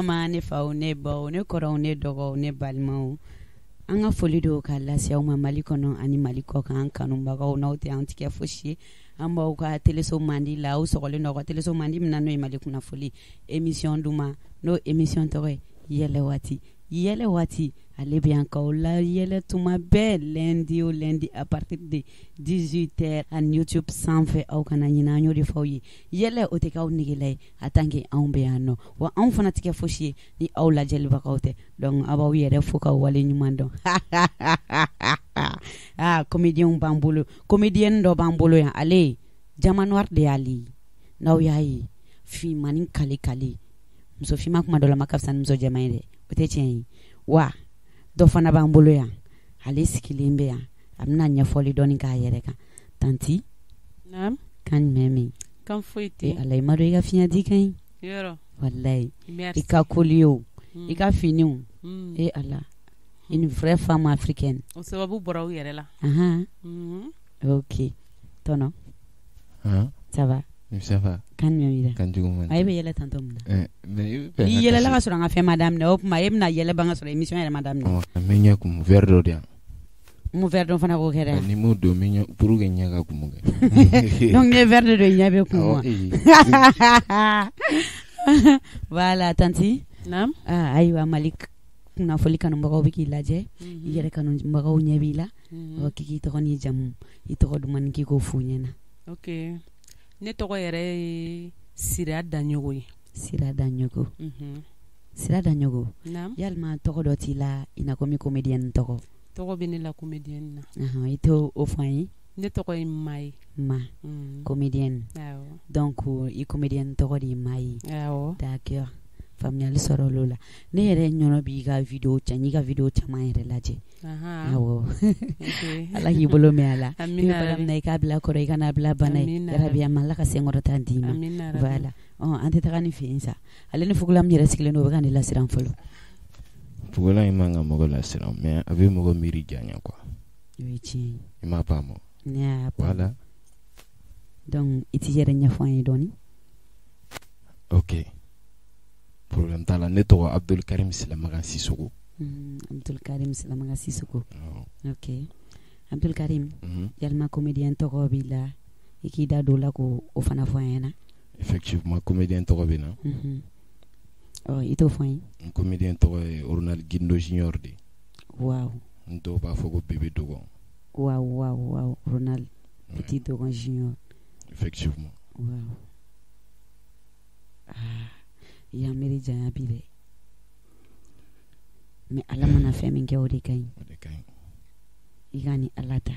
Sɔgɔma ne faw, ne baw, ne kɔrɔw, ne dɔgɔw, ne balimaw. An ka foli don ka lase aw ma Mali kɔnɔ ani Mali kɔ kan, an kanubagaw, n'aw tɛ an tigɛ fosi ye. An b'aw ka teleso mandi la, aw sɔgɔlen don aw ka teleso mandi min na, n'o ye Mali kunnafoli émission duman, n'o émission tɔgɔ ye yɛlɛ waati. Yɛlɛ waati ale bɛ yan k'aw la yɛlɛ tuma bɛɛ lundi o lundi à partir de 18 heures ani YouTube sanfɛ. Aw kana ɲinɛ, an y'o de fɔ aw ye. Yɛlɛ o tɛ k'aw negela ye en tant que anw bɛ yan nɔ, wa anw fana tɛ kɛ fosi ye ni aw lajɛlibagaw tɛ. Donc aw b'aw yɛrɛ fo k'aw wale ɲuman dɔn. Ah, comédien b'an bolo, comédien dɔ b'an bolo yan, ale diamant noir de y'ale ye. N'aw y'a ye finmani kale kale, muso finman kuma dɔ la ma ka fisa ni muso jɛman ye dɛ, o tɛ tiɲɛ ye wa? Dɔ fana b'an bolo yan, ale sigilen bɛ yan, a bɛna ɲɛfɔli dɔɔni k'a yɛrɛ kan. Tanti. Naam. Kan jumɛn min? Kan foyi tɛ. Ala i ma dɔn i ka fiɲɛ di ka ɲi. Yɔrɔ. Walayi. Merci. I ka collier, i ka finiw. E Ala, une vraie femme africaine. O sababu bɔra u yɛrɛ la. Ahan. Ok, tɔnɔ. Han? Ça va? Ça va. Kan jumɛn b'i la? Kan jugu man di. E bɛ yɛlɛ tantɔ mun na? Mais n'i yɛlɛla ka sɔrɔ an ka fɛn ma daminɛ, o tuma e bɛna yɛlɛ ban ka sɔrɔ émission yɛrɛ ma daminɛ. N bɛ ɲɛ kumu verre dɔ di yan. Mun verre dɔ fana k'o kɛ dɛ? Ni m'o don, n bɛ ɲɛ pour que ɲɛ ka kumu kɛ. Donc n'i ye verre de don, ɲɛ bɛ kumu wa? Voilà tanti. Naam. Ah, ayiwa Mali kunnafoli kanubagaw bɛ k'i lajɛ, i yɛrɛ kanubagaw ɲɛ b'i la. Ɔ, k'i k'i tɔgɔ n'i jamu, i tɔgɔ duman, k'i k'o f'u ɲɛna. Ok, ne tɔgɔ yɛrɛ ye Sira Daɲogo ye. Sira Daɲogo. Sira Daɲogo. Naam. Yalima tɔgɔ dɔ t'i la i n'a komi comédienne tɔgɔ? Tɔgɔ bɛ ne la comédienne na. Ɔhɔn, i t'o o fɔ an ye? Ne tɔgɔ ye Ma ye. Ma. Comédienne. Awɔ. Donc i comédienne tɔgɔ de ye Ma ye. Awɔ. D'accord. Faamuyali sɔrɔ l'o la. Ne yɛrɛ ɲɔnɔ b'i ka vidéo cɛ, n y'i ka vidéo caman yɛrɛ lajɛ. Awɔ. Ala k'i bolo mɛn a la. Amina. I bɛ baara min na i k'a bila kɔrɔ, i kana bila bana ye. Amina. Yarabi a ma Ala ka senkɔrɔta d'i ma. Amina. Voilà. Ɔ, an tɛ taga ni fɛ yen sa. Ale ni fugulan min yɛrɛ sigilen don, o bɛ ka ne lasiran fɔlɔ. Fugulan in man ka mɔgɔ lasiran, mais a bɛ mɔgɔ miiri janya quoi. O ye tiɲɛ ye. I m'a faamu? Ne y'a faamu. Voilà. Donc i t'i yɛrɛ ɲɛfɔ an ye dɔɔni? Ok. Problème t'a la. Ne tɔgɔ Abdul Karim Silamakan Sisoko. Abdul Karim Silamakan Sisoko. Ok. Abdul Karim, yalima comédien tɔgɔ b'i la, i k'i da don o la k'o fana fɔ an ɲɛna. Effectivement, comédien tɔgɔ bɛ n na. Ɔ, i t'o fɔ an ye? N comédien tɔgɔ ye Ronald Guindo Junior de ye. Waaw. N dɔw b'a fɔ ko bébé Dogon. Waaw waaw waaw, Ronald Petit Dogon Junior. Effectivement. Waaw. Ah, i y'an miiri janya bi dɛ. Mais Ala mana fɛn min kɛ, o de ka ɲi. O de ka ɲi. I ka ni Ala ta,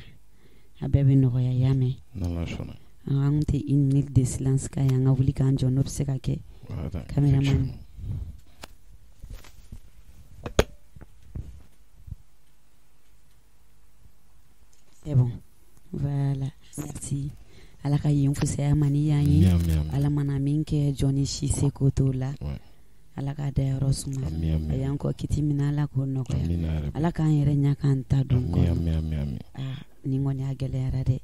a bɛɛ bɛ nɔgɔya, i y'a mɛn? N'Ala sɔnna. An tɛ une minute de silence k'a ye, an ka wuli k'an jɔ, n'o bɛ se ka kɛ. Voilà. Caméraman. C'est bon. Voilà. Merci. Ala ka yen fusaya ma ni yan ye. Ala mana min kɛ, jɔnni si seko t'o la. Ala k'a dayɔrɔ suma. A y'an kɔ kiti min na, Ala k'o nɔgɔya. Ala k'an yɛrɛ ɲɛ k'an ta don kɔnɔ. Ah, nin kɔni a gɛlɛyara dɛ.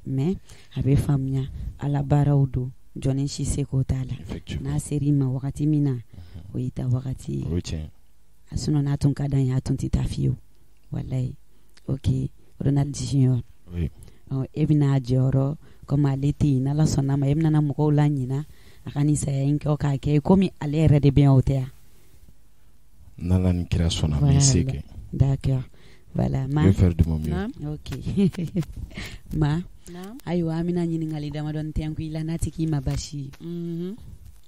Mais a bɛ faamuya, Ala baaraw don, jɔnni si seko t'a la. N'a ser'i ma wagati min na, o y'i ta wagati ye. A sinon n'a tun ka d'an ye, a tun tɛ taa fiyewu. Walayi. Ok, Ronald Junior. Oui. Ɔ, e bɛna jɔyɔrɔ comme ale tɛ yen, n'Ala sɔnna ma, e bɛna mɔgɔw la ɲina a ka nin saya in kɛ k'a kɛ komi ale yɛrɛ de bɛ yan, o tɛ yan? N'Ala ni kira sɔnna, n bɛ se kɛ. D'accord. Voilà, ma. Je vais faire de mon mieux. Ok. Ma. Ayiwa, an bɛna ɲininkali damadɔni tɛnku i la, n'a tɛ k'i ma baasi ye.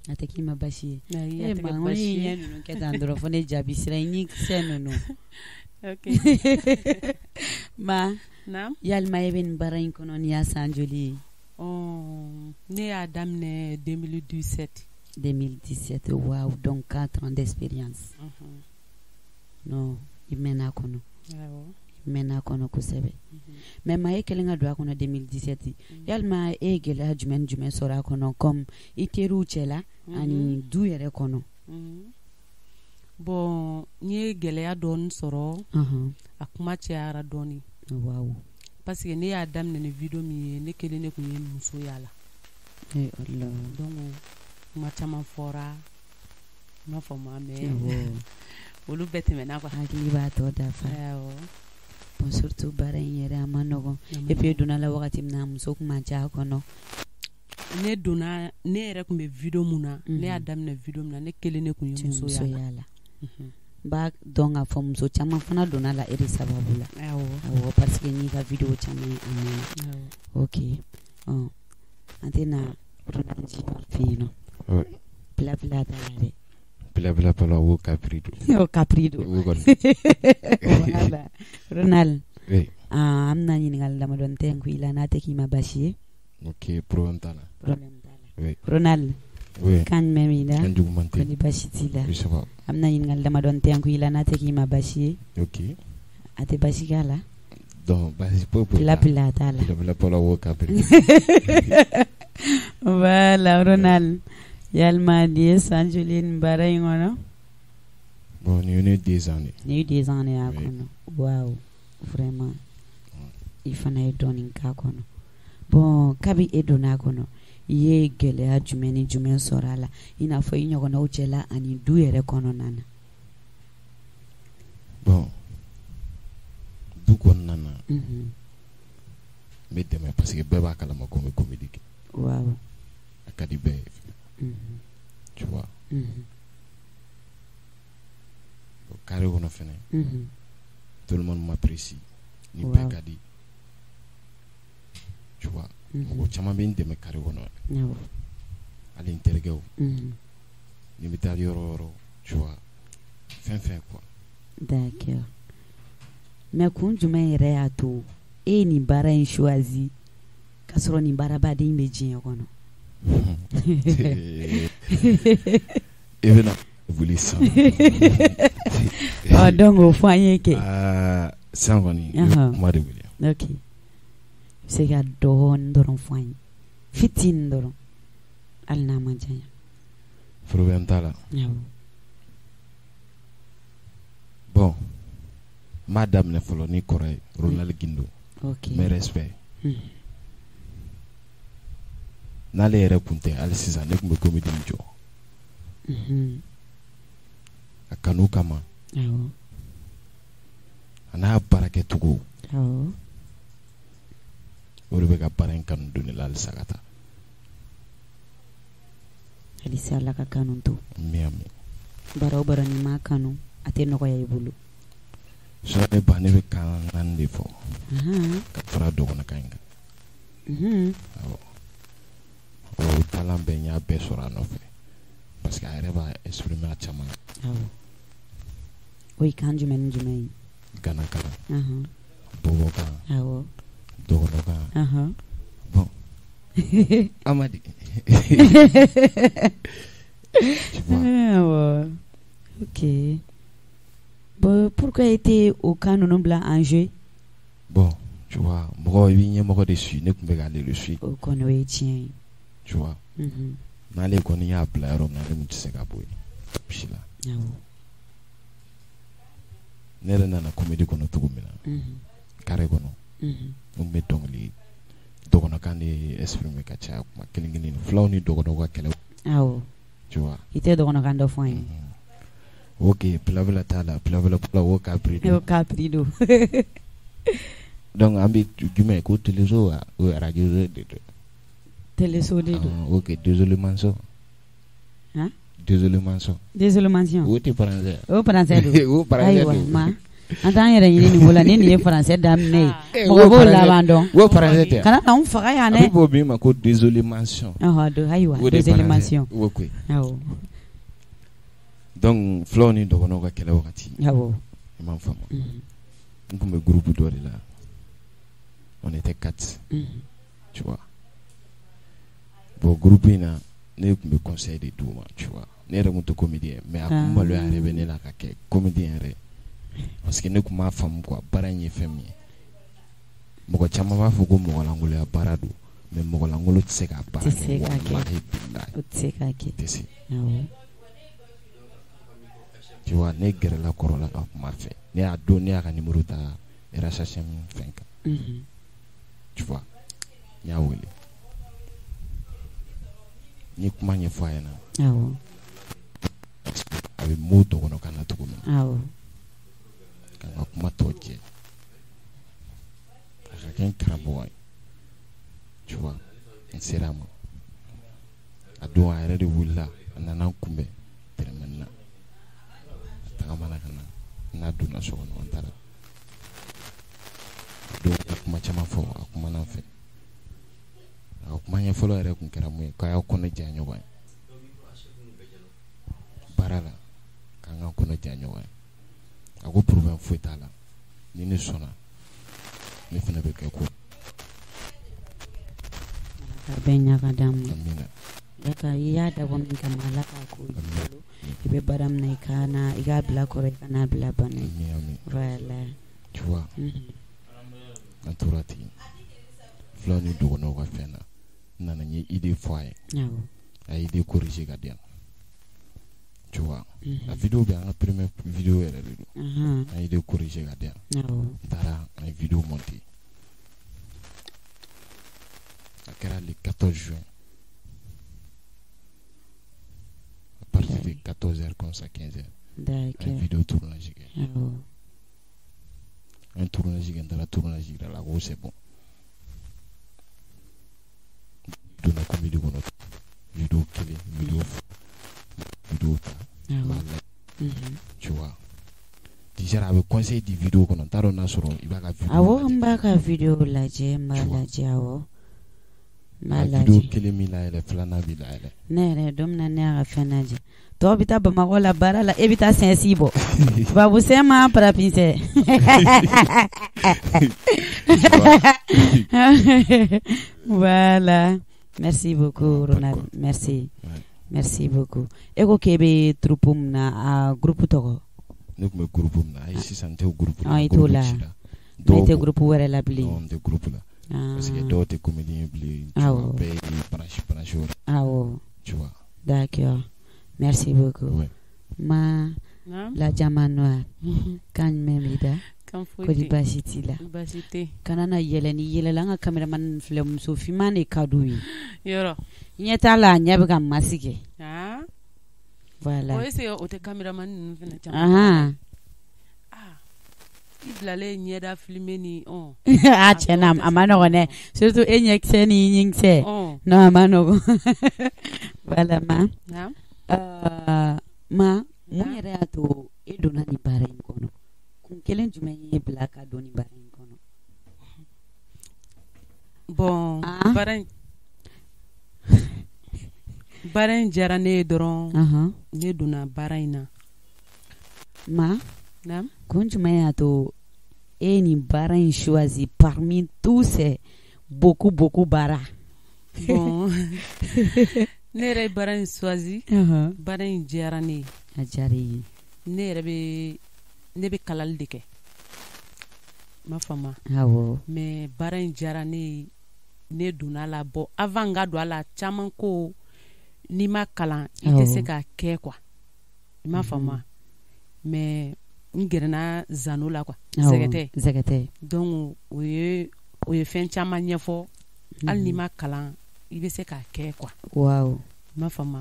A tɛ k'i ma baasi ye. E ma, n ko ne y'i ɲɛ ninnu kɛ tan dɔrɔn fo ne jaabi sira i ni kisɛ ninnu. Ok. Ma. Naam. Yalima e bɛ nin baara in kɔnɔ nin y'a san joli ye? Ne y'a daminɛ 2017. 2017, waaw, donc 4 ans d'expérience. Non, i mɛnna a kɔnɔ. Awɔ. I mɛnna a kɔnɔ kosɛbɛ. Mais ma, e kɛlen ka don a kɔnɔ 2017, yalima e ye gɛlɛya jumɛn ni jumɛn sɔrɔ a kɔnɔ, comme i teriw cɛla ani du yɛrɛ kɔnɔ? Bon, n ye gɛlɛya dɔɔni sɔrɔ. A kuma cayara dɔɔni. Waaw. Parce que ne y'a daminɛ ni vidéo min ye, ne kelen de tun ye muso y'a la. Eh Allah. Donc kuma caman fɔra. I m'a faamu, mais olu bɛɛ tɛmɛna quoi. Hakili b'a tɔ dafa. Bon, surtout baara in yɛrɛ, a ma nɔgɔn. Et puis e donna la wagati min na, muso kun man ca a kɔnɔ. Ne donna, ne yɛrɛ tun bɛ vidéo mun na, ne y'a daminɛ vidéo min na, ne kelen de tun ye muso ye a la. Musoya la. N b'a dɔn k'a fɔ muso caman fana donna la e de sababu la. Awɔ, parce que n'i ka vidéo caman ye a ɲɛna. Ok, ɔ, an tɛna Ronald Junior fɛ yen nɔ. Bila bila t'a la dɛ. Bila bila pala wo capri don. O capri don. O kɔni. Voilà, Ronald. Oui. Ah, an bɛna ɲininkali damadɔni tɛ i la, n'a tɛ k'i ma baasi ye. Ok, problème t'a la. Problème t'a la. Oui. Ronald. Oui. Kan jumɛn b'i la? Kan juguman tɛ. Ko ni baasi t'i la? Oui, ça va. An bɛna ɲininkali damadɔni tɛ i la, n'a tɛ k'i ma baasi ye. Ok. A tɛ baasi k'a la? Donc baasi foyi foyi Bila t'a la. bila t'a la. Bila bila pala wo capri. Voilà, Ronald. Yalima, nin ye san joli ye nin baara in kɔnɔ? Bon, nin ye ne 2 ans de. Nin ye 2 ans de y'a Oui. kɔnɔ. Wow, vraiment. I fana ye dɔɔnin k'a kɔnɔ. Bon, kabi e donna a kɔnɔ, i ye gɛlɛya jumɛn ni jumɛn sɔrɔ a la? I n'a fɔ i ɲɔgɔnnaw cɛla ani du yɛrɛ kɔnɔna na. Bon, du kɔnɔna na, n bɛ dɛmɛ parce que bɛɛ b'a kalama ko n bɛ comédie kɛ. A ka di bɛɛ ye. Tu vois. Bon, carré kɔnɔ fɛnɛ, tout le monde m'apprécie. Ni bɛɛ ka di. Tu vois. Mɔgɔ caman bɛ n dɛmɛ carré kɔnɔ. Hali n terikɛw. Ni bɛ taa yɔrɔ o yɔrɔ, tu vois. Fɛn fɛn quoi. D'accord. Mais kun jumɛn yɛrɛ y'a to e ye nin baara in choisi k'a sɔrɔ nin baarabaden bɛ diɲɛ kɔnɔ? I bɛna wuli sisan. Ɔ, donc o fɔ an ye kɛ. Aa, sisan kɔni, i bɛ kuma de wuli. Ok. I bɛ se ka dɔɔnin dɔrɔn fɔ an ye. Fitinin dɔrɔn. Hali n'a ma janya. Problème t'a la. Bon, n b'a daminɛ fɔlɔ ni kɔrɔ ye Ronald Gindo. Mes respects. N'ale yɛrɛ kun tɛ, hali sisan ne tun bɛ comédie in jɔ. A kanu kama. A n'a baarakɛcogo. O de bɛ ka baara in kanu don ne la halisa ka taa. Halisa Ala ka kanu to. Ami ami. Baara o baara n'i m'a kanu, a tɛ nɔgɔya i bolo. Sinon ne ba, ne bɛ kan naani de fɔ. Ka fara dɔgɔnɔkan in kan. Awɔ. O talent bɛɛ, n y'a bɛɛ sɔrɔ a nɔfɛ. Parce que a yɛrɛ b'a exprimer a caman na. Awɔ. O ye kan jumɛn ni jumɛn ye? Ganakan. Bɔbɔkan. Dɔgɔnɔkan. Bon. Amadi. Tu vois. Awɔ. Ok. Bon, pourquoi e tɛ o kan ninnu bila en jeu? Bon, tu vois, mɔgɔ i b'i ɲɛmɔgɔ de suit, ne tun bɛ k'ale de suit. O kɔni, o ye tiɲɛ ye. Tu vois. N'ale kɔni y'a bila yɔrɔ min na, ne tun tɛ se ka bɔ yen. Si la. Ne yɛrɛ nana comédie kɔnɔ cogo min na, carré kɔnɔ, n tun bɛ dɔnkili dɔgɔnɔkan de exprimer ka caya kuma kelen kelen, fulaw ni dɔgɔnɔw ka kɛlɛ. Tu vois. I tɛ dɔgɔnɔkan dɔ fɔ an ye? Ok, bila t'a la, bila bila wo capri O capri don. Donc an bɛ jumɛn ko téléso wa o radio de don. Téléso de don. Ok, désolé mention. Han? Désolé mention. Désolé mention. O tɛ français. O français don. O français Ayiwa don. ma. An t'an yɛrɛ ɲini nin ko la, ni nin ye français daminɛ ye. Mɔgɔ b'o laban dɔn. O français tɛ. Kana n'anw faga yan A dɛ. bɛ fɔ min ma ko désolé mention. Ɔhɔ, don ayiwa, O de désolé français. mention. Ok. Awɔ. Donc fulaw ni dɔgɔnɔw ka kɛlɛ wagati. I m'a faamu. N tun bɛ groupe dɔ de la. On était quatre. Tu vois. Bon, groupe in na, ne tun bɛ conseil de d'u ma, tu vois. Ne yɛrɛ tun tɛ comédien, mais a kun maloya yɛrɛ bɛ ne la ka kɛ comédien yɛrɛ. Parce que ne tun b'a faamu quoi, baara in ye fɛn min ye. Mɔgɔ caman b'a fɔ ko mɔgɔlankoloya baara don, mais mɔgɔlankolon tɛ se k'a baara Tɛ se k'a kɛ. Walahi bilahi. O tɛ se k'a kɛ. Tɛ se. Tu vois, ne gɛrɛla kɔrɔ la ka kuma a fɛ. Ne y'a don, ne y'a ka numéro ta RHHM fɛn kan. Tu vois, n y'a wele. N ye kuma ɲɛfɔ a ɲɛna. A bɛ mot dɔgɔnɔkan na cogo min na. Awɔ. Ka n ka kuma tɔ jɛ. A ka kɛ n karamɔgɔ ye. Tu vois, n sera a ma. A don a yɛrɛ de wulila, a nana n kunbɛn tɛrɛmɛni na. A tagamana ka na, n'a donna so kɔnɔ, an taara. A don a ye kuma caman fɔ, a kumana n fɛ. A ka kuma ɲɛfɔlɔ yɛrɛ tun kɛra mun ye, k'a y'aw kɔnɔ jɛya ɲɔgɔn ye. Baara la, k'an ka kɔnɔ jɛya ɲɔgɔn ye. A ko problème foyi t'a la, ni ne sɔnna, ne fana bɛ kɛ ko. Ka bɛɛ ɲaga d'an ma. Amina. Ala i y'a dabɔ min kama, Ala k'a ko i bolo. I bɛ baara min na, i ka na i k'a bila kɔrɔ, i kana bila bana ye. Amin, amin. Voilà. Tu vois, an tora ten. Fulaw ni dɔgɔnɔw ka fɛn na. N nana n ye idée fɔ a ye. Awɔ. A ye idée corriger ka di yan. Tu vois, a vidéo bɛ an ka première vidéo yɛrɛ de don. An ye idée corriger ka di yan. Awɔ. N taara an ye vidéo monter. A kɛra le 14 juin. À partir de 14h comme ça, 15h. An ye D'accord. vidéo tournage kɛ. Awɔ. An ye tournage kɛ, n taara tournage yira la, ko c'est bon. Donna comédie kɔnɔ, vidéo kelen, vidéo fila, vidéo ta, n b'a Awɔ. lajɛ, tu vois. Déjà a bɛ conseil di vidéo kɔnɔ, n t'a dɔn n'a sɔrɔ i b'a ka vidéo Awɔ, lajɛ. n b'a ka vidéo lajɛ, n b'a Tu vois. lajɛ, awɔ. N b'a A vidéo lajɛ. kelen min layɛlɛ, filanan bɛ layɛlɛ. Ne yɛrɛ don min na ne y'a ka fɛn lajɛ. Tɔw bɛ taa Bamakɔ la baara la, e bɛ taa sɛnsi bɔ. Babu sɛn ma parapinsɛ. Voilà. Merci beaucoup, Pas de Ronald. quoi. Merci. Ouais. Merci beaucoup. E ko k'e bɛ troupe min na, a groupe tɔgɔ? Ne tun bɛ groupe min na, ayi sisan n tɛ o groupe la. Ah, i t'o Groupe la. cira. Mais i tɛ Dɔw ko groupe wɛrɛ la bilen. non, n tɛ groupe la. Parce que Ah. dɔw tɛ comédien ye bilen, tu vois, Awɔ. bɛɛ ye branche branche wɛrɛ, Awɔ. tu vois. D'accord. Merci beaucoup. Ouais. Ma Naam. la diamant noir. Kan jumɛn b'i da? Kan foyi Ko di tɛ. baasi t'i la? Baasi tɛ. Kana na yɛlɛ, ni yɛlɛla an ka cameraman filɛ, muso finman de ka d'u ye. Yɔrɔ. Ɲɛ t'a la, a ɲɛ bɛ ka masi kɛ. Ah. Voilà. O est-ce que o tɛ cameraman ninnu fana caman? Ahan. Ah. I bilalen ɲɛda filmer ni ɔn. A tiɲɛ na, a ma nɔgɔn dɛ. Surtout e ɲɛkisɛ ni ɲinkisɛ. Ɔn. Non, a ma nɔgɔn. Voilà ma. Naam. Ma, mun yɛrɛ y'a to e donna nin baara in kɔnɔ? Kun kelen jumɛn y'e bila ka don nin baara in kɔnɔ? Bon, Ah. baara in diyara ne ye dɔrɔn. Ahan. Ne donna baara in na. Ma, Naam. kun jumɛn y'a to e ye nin baara in choisi parmi tous ces beaucoup beaucoup baara? Bon. Ne yɛrɛ ye baara in choisi. Baara in diyara ne ye. A diyara i ye. Ne yɛrɛ bɛ ne bɛ kalali de kɛ. I m'a faamu. Awɔ. Mais baara in diyara ne ye. Ne donna a la, bon avant n ka don a la, caman ko n'i ma kalan i tɛ Awɔ. se k'a kɛ quoi. I m'a faamu. Mais n gɛrɛna Zano la quoi. Awɔ. Zɛgɛtɛ. Zɛgɛtɛ. Donc o ye fɛn caman ɲɛfɔ. Hali n'i ma kalan i bɛ se k'a kɛ quoi. Waaw. I m'a faamu.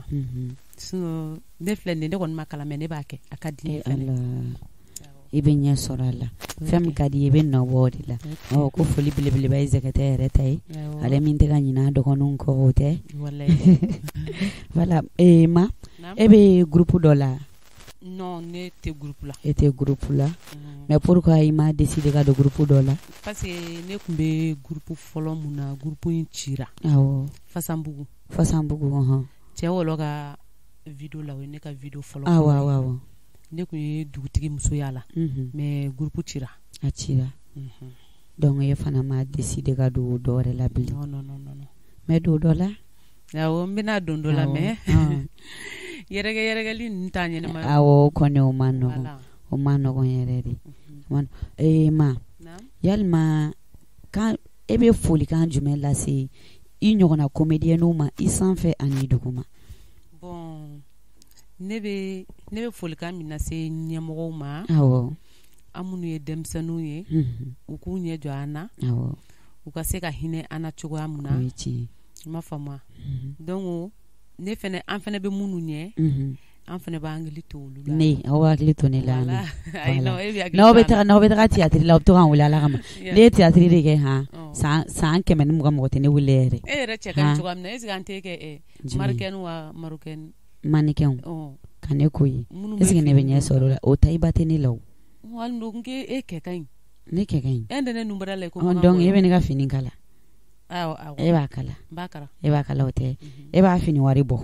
Sinon ne filɛ nin ye, ne kɔni ma kalan mais ne b'a kɛ, a ka di ne Eh fɛnɛ. Ala. I bɛ ɲɛ sɔrɔ a la. Fɛn min ka di i ye, i bɛ nɔ bɔ o de la. Ɔ ko foli belebeleba ye Zɛgɛtɛ yɛrɛ ta ye. Ale min tɛ ka ɲinɛ a dɔgɔninw kɔ, o tɛ. Walayi. Voilà. Eh, ma, Naam. e bɛ groupe dɔ la? Non, ne tɛ groupe la. E tɛ groupe la. Mais pourquoi i ma décidé ka don groupe dɔ la? Parce que ne tun bɛ groupe fɔlɔ mun na, groupe in cira. Awɔ. Fasanbugu. Fasanbugu, ɔhɔn. Cɛ wɔlɔ ka vidéo la, o ye ne ka vidéo fɔlɔ. Awɔ, awɔ, awɔ. Ne tun ye dugutigi muso y'a la. Mais groupe cira. A cira. Donc e fana ma décidé ka don dɔ wɛrɛ la bilen. Non, non, non, non. Mais don dɔ la? Awɔ, n bɛna don dɔ la Awɔ. mais yɛrɛkɛ yɛrɛkɛli ninnu t'a ɲɛnama ye. Awɔ, o kɔni o ma nɔgɔn. Voilà. O ma nɔgɔn yɛrɛ de. Eh ma, Naam. yalima kan e bɛ folikan jumɛn lase i ɲɔgɔnna comédienw ma i sanfɛ ani duguma? Bon, ne bɛ folikan min lase ɲɛmɔgɔw ma. Awɔ. An minnu ye denmisɛnninw ye, u k'u ɲɛ jɔ an na. Awɔ. U ka se ka hinɛ an na cogoya mun na. O ye tiɲɛ ye. I m'a faamu wa? Donc ne fɛnɛ, an fɛnɛ bɛ minnu ɲɛ. An fana b'an hakili to olu la. Ne aw hakili to ne la. N'aw bɛ taga théâtre la, aw bɛ to k'an wele Ala kama. Ne ye théâtre de kɛ han san 120 mɔgɔ tɛ ne wele yɛrɛ. E yɛrɛ cɛ ka ɲi cogoya min na est ce que an t'e kɛ mannequin wa marocain. Mannequin ka ne ko ye est ce que ne bɛ ɲɛ sɔrɔ o la? O tayiba tɛ ne la o. Hali n'o e kɛ ka ɲi. Ne kɛ ka ɲi. E tɛ ne nunbara la ko. Donc e bɛ ne ka fini kala. Awɔ. E b'a kala. N b'a kala. E b'a kala o tɛ. E b'a fini wari bɔ.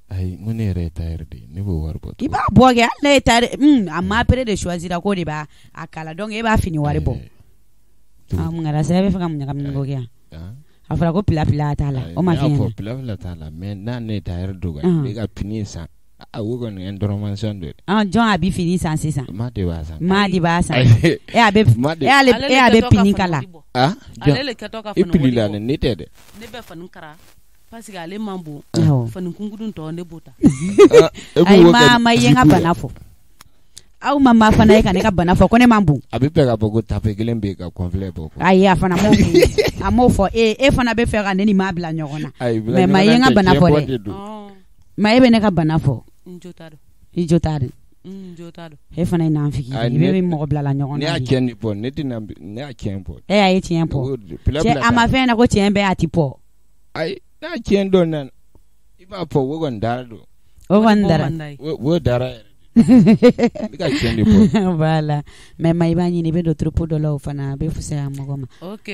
Ayi, n ko ne yɛrɛ ye tailleur de ye, ne b'o wari bɔ. I b'a bɔ kɛ, hali ne ye tailleur, a ma près de choisir ko de b'a kala, donc e b'a fini wari bɔ. Mun kɛra sa, e bɛ fɛ ka mun ɲagamini ko kɛ yan? A fɔra ko pila pila t'a la, o ma f'i ɲɛna. Pila pila t'a la, mais n'a ne ye tailleur don ka ne ka fini san, a o kɔni intervention de. Jɔn a bɛ fini san sisan? Ma de b'a san. Ma de b'a san. E a bɛ fini kala. Ale le kɛtɔ ka fini. I pili la ne tɛ dɛ. Ne bɛ fini kara. Parce que ale man bon. Fani kunkuru tɔ ne b'o ta. Ayi ma ye n ka bana fɔ. Aw ma fana ye ka ne ka bana fɔ ko ne man bon. A bɛ fɛ k'a fɔ ko tafe kelen bɛ yen ka kɔnfilɛ bɔ. Ayi a fana m'o fɔ. A m'o fɔ e fana bɛ fɛ ka ne ni maa bila ɲɔgɔn na. Mais ma ye n ka bana fɔ dɛ. Ma e bɛ ne ka bana fɔ. N jo t'a dɔn. I jo t'a dɔn. N jo t'a dɔn. E fana ye nanfigi ye. I bɛ mɔgɔ bila la ɲɔgɔn na. Ne y'a tiɲɛ de fɔ, ne tɛna ne y'a tiɲɛ fɔ. E y'a ye tiɲɛ fɔ. Cɛ a ma fɛn na ko tiɲɛ bɛɛ a ti pɔ. Ayi. N'a tiɲɛ dɔn na i b'a fɔ o kɔni dara don. O kɔni dara. O dara yɛrɛ. N bɛ ka tiɲɛ de fɔ. Voilà, mais ma i b'a ɲini i bɛ don troupeau dɔ la o fana a bɛ fisaya mɔgɔ ma. Ok.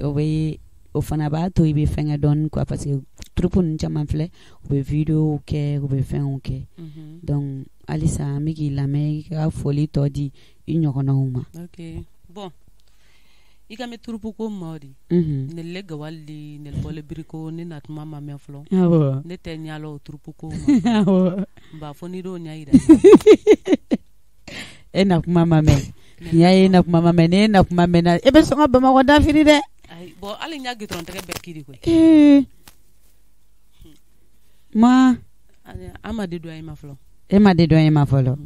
O bɛ o fana b'a to i bɛ fɛnkɛ dɔɔni quoi, parce que troupeau ninnu caman filɛ u bɛ vidéo kɛ u bɛ fɛnw kɛ. Donc halisa an bɛ k'i lamɛn i ka foli tɔ di i ɲɔgɔnnaw ma. Ok bon. I ka mɛ troupeau ko ma di. Ne le gawali ne bɔle biriko ne na tuma ma mɛn fɔlɔ. Ne tɛ ɲala o troupeau ko ma. N b'a fɔ n'i d'o ɲɛ yira. E na kuma ma mɛn. N'i y'a ye na kuma ma mɛn, ne na kuma mɛn na e bɛ sɔn ka Bamakɔ dafiri dɛ. Ayi bon hali n y'a gitɔrɔn tɛgɛ bɛɛ kiri koyi. Ma. An ma dédouaner ma fɔlɔ. E ma dédouaner ma fɔlɔ.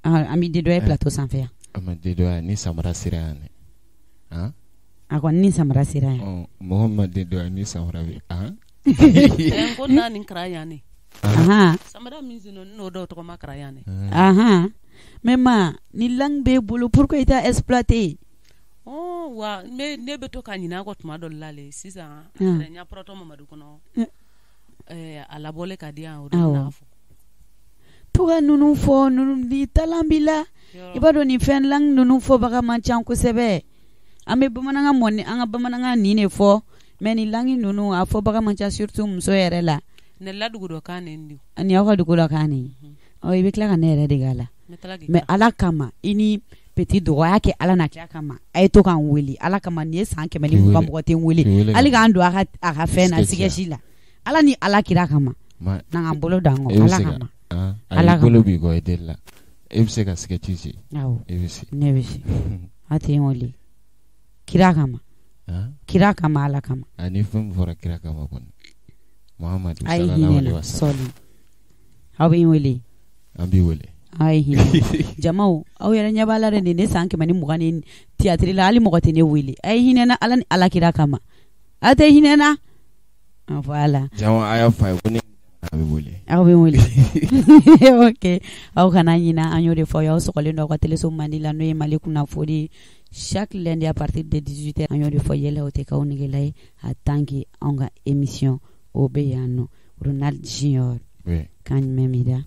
An bɛ dédouaner plateau sanfɛ yan. An ma dédouaner ni samara sera yan dɛ. A kɔni ni samara sera yan. Mɔgɔ ma dédouaner ni samara bɛ. N ko n'a nin kɛra yan ne. Samara min sen n'o dɔw tɔgɔ ma kɛra yan ne. Mais ma ni langue b'e bolo pourquoi i t'a exploiter? Wa ne bɛ to ka ɲinɛ a kɔ tuma dɔ la le sisan. N y'a pɔrɔtɔ Mamadu kɔnɔ. A labɔlen ka di yan o de n'a fɔ. To ka ninnu fɔ ninnu ni talent b'i la. I b'a dɔn nin fɛn langue ninnu fɔbaga man ca kosɛbɛ. An bɛ bamanankan mɔni an ka bamanankan nin de fɔ, mais ni langue ninnu a fɔbaga man ca surtout muso yɛrɛ la. Ne la dugu dɔ kan nin de. Ani aw ka dugu dɔ kan nin. Ɔ i bɛ tila ka ne yɛrɛ dege a la. Mais Ala kama i ni petit dɔgɔya kɛ Ala n'a kira kama a ye to k'an wele Ala kama nin ye san 120 mɔgɔ tɛ n wele hali k'an don a ka fɛn na sketch la Ala ni Ala kira kama n'an k'an bolo d'an kɔ Ala kama. Ala bolo b'i kɔ i deli la e bɛ se ka sketch ci. Awɔ e bɛ se. Ne bɛ se. A tɛ n wele. Kira kama. Kira kama Ala kama. Ani fɛn min fɔra kira kama kɔni. Muhamadu sallallahu alaihi wasallam. Aw bɛ n wele. An b'i wele. Aw ye hinɛ. Jamaw aw yɛrɛ ɲɛ b'a la dɛ nin ne san 120 ni théâtre la hali mɔgɔ tɛ ne wele. A ye hinɛ na Ala ni Ala kira kama. A tɛ hinɛ na. Voilà. Jama a y'a fɔ a ye ko ne a bɛ wele. Aw bɛ wele. Ok aw kana ɲinɛ an y'o de fɔ aw sɔgɔlen don aw ka téléso mandi la n'o ye Mali kunnafoni. Chaque lundi à partir de 18h an y'o de fɔ yɛlɛ o tɛ k'aw negela ye en tant que anw ka émission o bɛ yan nɔ. Ronald Junior. Oui. Kan jumɛn b'i da?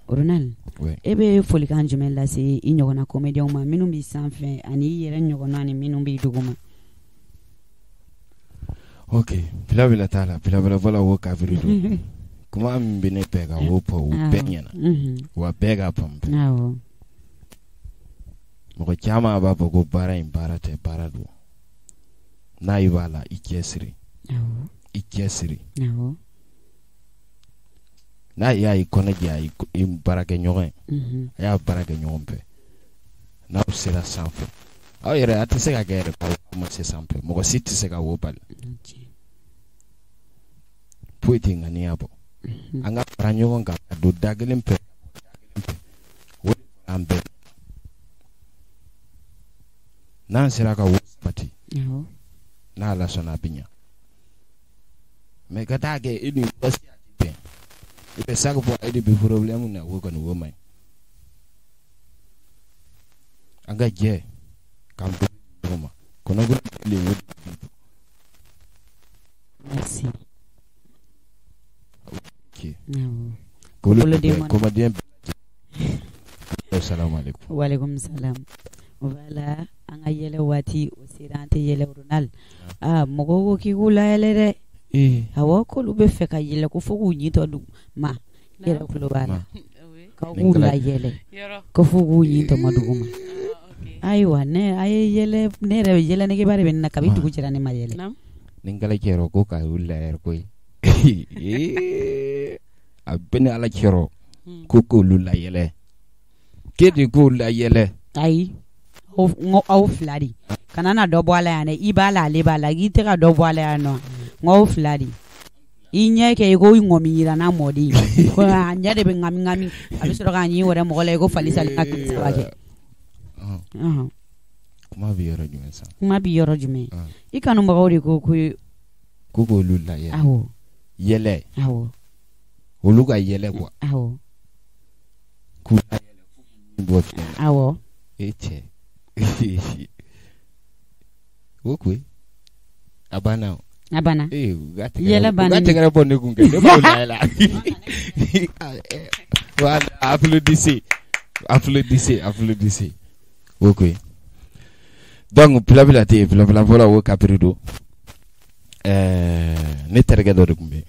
Ronald. Oui. E bɛ folikan jumɛn lase i ɲɔgɔnna comédien ma minnu b'i sanfɛ ani i yɛrɛ ɲɔgɔnna ani minnu b'i duguma? Ok bila bila t'a la bila bila fɔla wo kafiri don. Kuma min bɛ ne fɛ ka wo fɔ o bɛɛ ɲɛna. Wa bɛɛ k'a faamu. Awɔ. Mɔgɔ caman b'a fɔ ko baara in baara tɛ baara don. N'a i b'a la i cɛ siri. I cɛ siri. N'a y'a i kɔnɔ jɛ i baarakɛ ɲɔgɔn ye. A y'a baara kɛ ɲɔgɔn fɛ. N'aw sera sanfɛ. Aw yɛrɛ a tɛ se ka kɛ yɛrɛ k'aw ma se sanfɛ. Mɔgɔ si tɛ se ka wo bali. Foyi tɛ ŋaniya bɔ. An ka fara ɲɔgɔn kan ka don da kelen fɛ. O de an bɛɛ. N'an sera ka wo sabati. N'a Ala sɔnna a bɛ ɲa. Mais ka taa kɛ e ni basi a tɛ bɛn. I bɛ chaque fois e de bɛ problème na, o kɔni o man ɲi. An ka jɛ k'an bolo di ɲɔgɔn ma, kɔnɔkulu jɛlen o de bɛ. Merci. Ok. Awɔ. K'olu Boloden bɛɛ mana. Kɔmɔden bɛɛ, salamu aleykum. Waaleykum salam. Voilà, an ka yɛlɛ waati o sera, an tɛ yɛlɛ. Ronald, aa, mɔgɔw ko k'i k'u layɛlɛ dɛ. Awɔ, k'olu bɛ fɛ ka yɛlɛ ko fo k'u ɲi tɔ dugu ma. I yɛrɛ tulo b'a la. Ma. Oui. K'aw Nin k'u kala- layɛlɛ Yɔrɔ. ko fo k'u ɲi tɔmɔ dugu ma. Ah, ok. Ayiwa, ne a ye yɛlɛ, ne yɛrɛ yɛlɛ negeba de bɛ ne na kabi Ma. dugu jɛra, ne ma yɛlɛ. Naam. Ni kala cɛrɔ ko ka wuli la yɛrɛ koyi, a bɛ ni ala cɛrɔ. Ko k'olu layɛlɛ, k'e de k'o layɛlɛ. Ayi, aw, n ko aw fila de kana na dɔ bɔ a la yan dɛ. I b'a la, ale b'a la, i tɛ ka dɔ bɔ a la yan nɔ. N ko aw fila de, i ɲɛ kɛ i ko ŋɔmi yiranna mɔden ko a ɲɛ de bɛ ŋami ŋami, a bɛ sɔrɔ k'a ɲi wɛrɛ mɔgɔ la i ko fali sali ka kile saba kɛ. Ɔhɔn. Kuma bɛ yɔrɔ jumɛn sisan? Kuma bɛ yɔrɔ jumɛn? Ah. I kanubagaw de ko Ko k'olu layɛlɛ. Awɔ. Yɛlɛ. Awɔ. Olu ka yɛlɛ quoi. Awɔ. K'u layɛlɛ fo k'u bɔ fiɲɛ na. Awɔ. E cɛ, o koyi a banna o. A banna. Ee, u ka Yɛlɛ tɛgɛrɛ, u ka bannen. tɛgɛrɛ bɔ ne kun kɛ, ne b'o layɛlɛ. Voilà, applaudissez, applaudissez, applaudissez. O koyi, donc pilabila tɛ yen, pilabila fɔlɔ o kapiri don. Ne terikɛ dɔ de tun bɛ yen,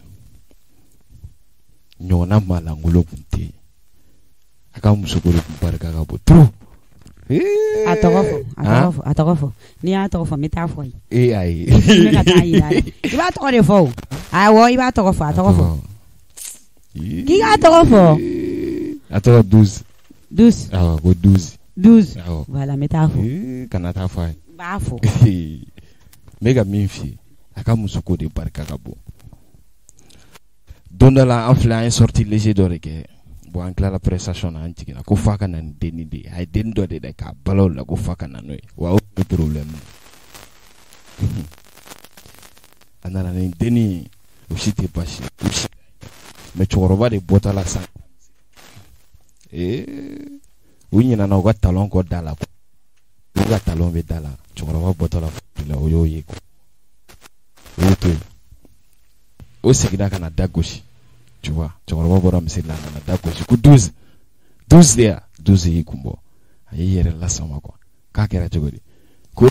ɲɔgɔnna maalankolon tun tɛ yen, a ka musoko de tun barika ka bon trop. A tɔgɔ fɔ, a tɔgɔ fɔ, a tɔgɔ fɔ. N'i y'a tɔgɔ fɔ, n bɛ taa fɔ yen. Ee, ayi. N bɛ ka taa yira a la. I b'a tɔgɔ de fɔ o. Awɔ, i b'a tɔgɔ fɔ, a tɔgɔ fɔ. K'i k'a tɔgɔ fɔ. A tɔgɔ 12. 12. Awɔ, ko 12. 12. Awɔ. Voilà, n bɛ taa fɔ. Ee, kana taa fɔ a ye. N b'a fɔ. N bɛ ka min f'i ye, a ka musoko de barika ka bon. Don dɔ la, an filɛ, an ye sortie léger dɔ de kɛ. Bon, an tilala prestation na, an jiginna ko f'a ka na ni denni de ye. A ye denni dɔ de dɛ k'a bala o la ko f'a ka na n'o ye, wa o tun ye problème ye. A nana ni denni ye, o si tɛ baasi ye, o si, mais cɛkɔrɔba de bɔtɔ la sisan, ee, u ɲinɛna u ka talon kɔ da la, u ka talon bɛ da la. Cɛkɔrɔba bɔtɔ la la, o y'o ye, o y'o to yen, o seginna ka na da gosi. Tu vois, cɛkɔrɔba bɔra misiri la, a nana da gosi ko 12, 12 de ya. 12 y'i kun bɔ, a y'i yɛrɛ lasama quoi, k'a kɛra cogo di ko i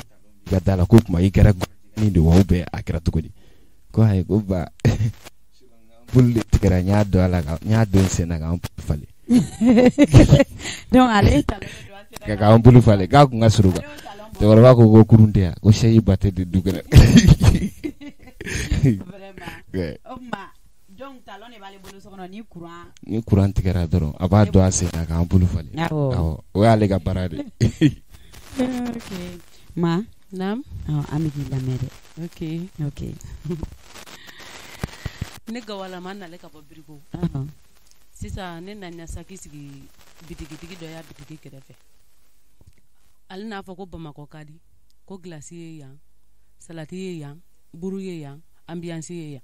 ka da la, ko tuma i kɛra ni de wa, ou bien a kɛra cogo di? Ko ayi, ko ba bolo de tigɛra, n y'a don a la ka n y'a don n sen na k'an falen. Donc ale ye talon de don a sen na. Ka k'an bolo falen, k'a kun ka surun quoi. Cɛkɔrɔba ko ko kurun tɛ yan, ko sɛyi ba tɛ di du kɛnɛ. Vraiment. Ouais. O tuma, donc talon de b'ale bolo so kɔnɔ ni courant. Ni courant tigɛra dɔrɔn, a b'a don a sen na k'an bolo falen. Awɔ. Awɔ, o y'ale ka baara de ye. Ok. Ma. Naam. Ɔ, an bɛ k'i lamɛn dɛ. Ok. Ok. Ne gawalama nale ka bɔ Birigo. Sisan ne nana saki sigi bitigitigi dɔ y'a bitigi kɛrɛfɛ. Ale n'a fɔ ko Bamakɔ ka di, ko glace ye yan, salati ye yan, buru ye yan, ambiance ye yan.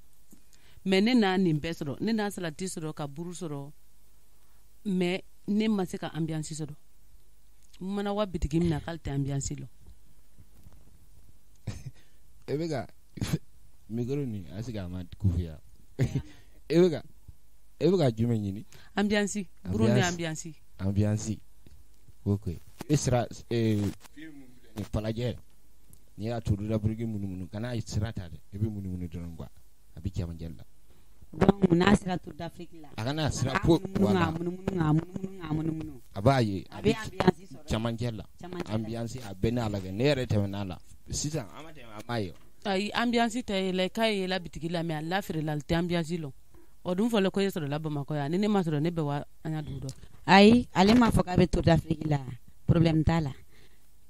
Mais ne n'a nin bɛɛ sɔrɔ, ne n'a salati sɔrɔ ka buru sɔrɔ, mais ne ma se ka ambiance sɔrɔ. N mana wa bitigi min na k'ale tɛ ambiance lɔ. E bɛ ka micro nin a sigi, a ma kufiya. E bɛ ka jumɛn ɲini? Ambiance, buru ni ambiance. Ambiance, ok. E sira falajɛ, n'i y'a Tour d'Afrique munumunu, kana sira ta dɛ, i bɛ munumunu dɔrɔn quoi, a bɛ cɛmancɛ la. Donc n'a sera Tour d'Afrique la. A kana sira a po munumunu, voilà. a munumunu, a munumunu, a munumunu. A b'a ye. A bɛ ambiance sɔrɔ. Cɛmancɛ la. Cɛmancɛ la. Ambiance a bɛɛ n'a la kɛ, ne yɛrɛ tɛmɛn'a la sisan, an ma tɛmɛ, an m'a ye. Ayi, ambiance tɛ yɛlɛ k'a ye yɛlɛ bitigi la, mais a la feerela, ale tɛ ambiance lɔ. O dun fɔlen ko e sɔrɔla Bamakɔ yan, ni ne ma sɔrɔ, ne bɛ wa an ya dugu dɔ. Ayi, ale m'a fɔ k'a bɛ Tour d'Afrique la, problème t'a la.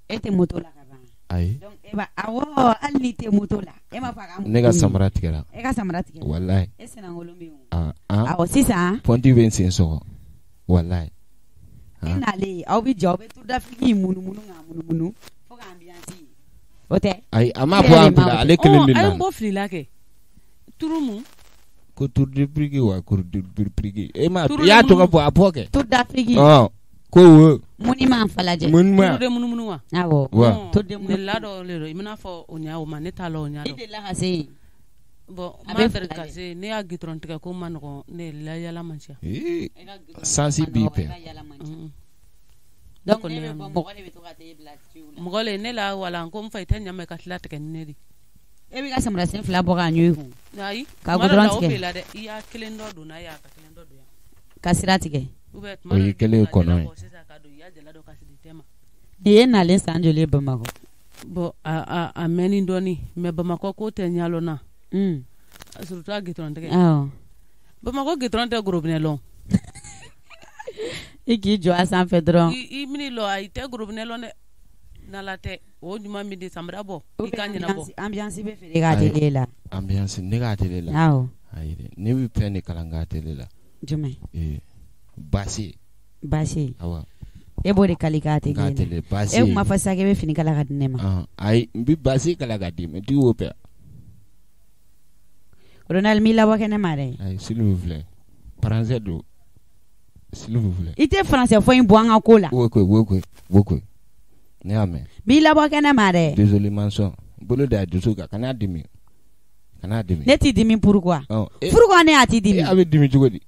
E tɛ moto la ka ban. Ayi. Donc e b'a, awɔ, hali n'i tɛ moto la, e m'a fɔ a ka Ne ka samara tigɛra. E ka samara tigɛra. Walayi. E sennankolo bɛ yen o. Ah ah. Awɔ, sisan. Pɔnti bɛ n sen sɔgɔ walayi. E n'ale, aw bɛ jɛ, aw bɛ Tour d'Afrique in munumunu k'a munumunu fo ka ambiance ye. O tɛ. Ayi, a m'a bɔ an bila, ale kelen de A ye nana. n bɔ filila kɛ turu mun. Ko Tour d'Afrique wa Tour d'Afrique. E ma i y'a tɔgɔ fɔ a bɔ kɛ. Tour d'Afrique. Ɔ ko wo. Monument falajɛ. Monument. Tour de munumunu wa. Awɔ. Wa. Tour de munumunu. Ne la dɔ le don i bɛna fɔ o ɲa o ma ne t'a la o ɲa dɔn. I delila ka se yen. Bon ma deli ka se ne y'a goudron tigɛ ko ma nɔgɔn ne la yala man ca. Ee sansi b'i pɛ. Donc ne bɛ bɔ mɔgɔ de bɛ to ka t'e bila ciw la. Mɔgɔ le ne la wala ko n fa i tɛ ɲa mɛ ka tila tigɛ ni ne de. E b'i ka samarasen fila bɔ k'a ɲun i kun. Ayi. Ka goudron tigɛ. O la dɛ i y'a kelen dɔ don n'a ye a ka kelen dɔ don yan. Ka sira tigɛ. O y'i kɛlen ye kɔnɔ ye. Nin ye nalen san joli ye Bamakɔ? Bon a mɛnni dɔɔni mais Bamakɔ ko tɛ ɲalɔn na. Surtout a goudron tigɛ. Awɔ. Bamakɔ goudron tɛ gorobinɛ lɔn. I k'i jɔ a sanfɛ dɔrɔn. I min'i lɔ a i tɛ gorobinɛ lɔn dɛ. N'Ala tɛ o ɲuman min di samara bɔ i ka ɲɛnabɔ. Ambiance bɛ feere k'a télé la. Ambiance ne k'a télé la. Awɔ. Ayi dɛ ne bɛ fɛn de kalan k'a télé la. Jumɛn? Basi. Basi. Awɔ. E b'o de kali k'a télé la. K'a télé basi. E kuma fɔ sisan k'e bɛ fini kala ka di ne ma. Ayi n bɛ basi kala ka di ma n t'i wo pɛ. Ronald m'i labɔ kɛnɛ ma dɛ. Ayi s'il vous plaît. Français don. S'il vous plaît. I tɛ français fɔ in bɔ an ka ko la. Wo koyi wo koyi wo koyi. Ne y'a mɛn. B'i labɔ kɛnɛ ma dɛ. Désolé maçon. Bolo da dusu kan kana dimi. Kana dimi. Ne t'i dimi pourquoi? Pourquoi ne y'a t'i dimi? A bɛ dimi cogo di?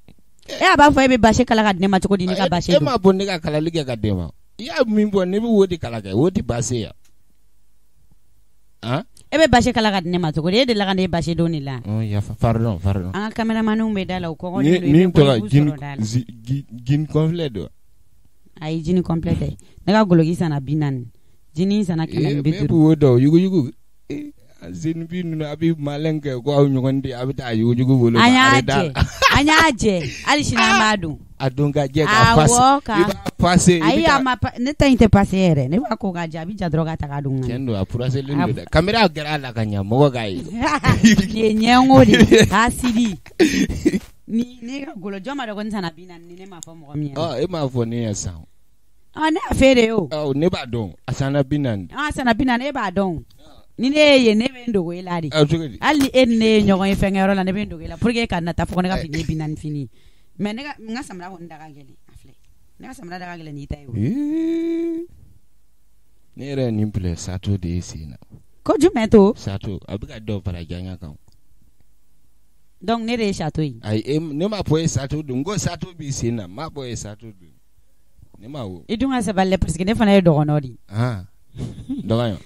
E a b'a fɔ e bɛ basi kala ka di ne ma cogo di ne ka basi don. E m'a bɔ ne ka kalali kɛ ka d'e ma. I y'a min bɔ ne bɛ wo de kala kɛ wo tɛ basi ya. Han? E bɛ basi kala ka di ne ma cogo di? E delila ka ne basi don de la. Yafa pardon pardon. An ka caméramanw bɛ da la u kɔgɔlen don. Ni tɔgɔ jean complet don. Ayi jean complet tɛ. Ne ka goloki sanna 40. Jean sanna 150. E b'o wo dɔn yuguyugu. Jean bi ninnu a bɛ malɛn kɛ ko aw ɲɔgɔn den a bɛ taa yuguyugu bolo. An y'a jɛ an y'a jɛ hali sini an b'a don. A don ka jɛ k'a passe. Awɔ ka I b'a passer. Ayi a ma ne ta in tɛ passer yɛrɛ ne b'a ko k'a jɛ a bɛ ja dɔrɔn ka ta k'a don. Tiɲɛ don a furaselen don dɛ caméra gɛrɛ a la ka ɲɛ mɔgɔ k'a ye. Nin ye ɲɛngo de ye hasidi. Ni ne ka golo jɔn b'a dɔn ko n sanna 40 ni ne m'a fɔ mɔgɔ min ɲɛna. E m'a fɔ ne ye san. Ne y'a f'e de ye o. Ne b'a dɔn a sanna 40. A sanna 40 e b'a dɔn. Ni ne ye yen ne bɛ n dogo e la de. Hali ni e ni ne ye ɲɔgɔn ye fɛnkɛyɔrɔ la ne bɛ n dogo e la pour que e ka na taa fɔ ko ne ka fini ye 40 fini. Mais ne ka n ka samara kɔni da ka gɛlɛn a filɛ. Ne ka samara da ka gɛlɛn n'i ta ye o. Ne yɛrɛ ye nin filɛ sato de ye sen na. Ko jumɛn to? Sato a bɛ ka dɔ fara janya kan. Donc ne de ye sato ye. Ayi ne m'a fɔ e sato don n ko sato b'i sen na n m'a fɔ e sato don. Ne ma wo. I dun ka sabali dɛ parce que ne fana ye dɔgɔnɔ de ye. Dɔgɔnɔ.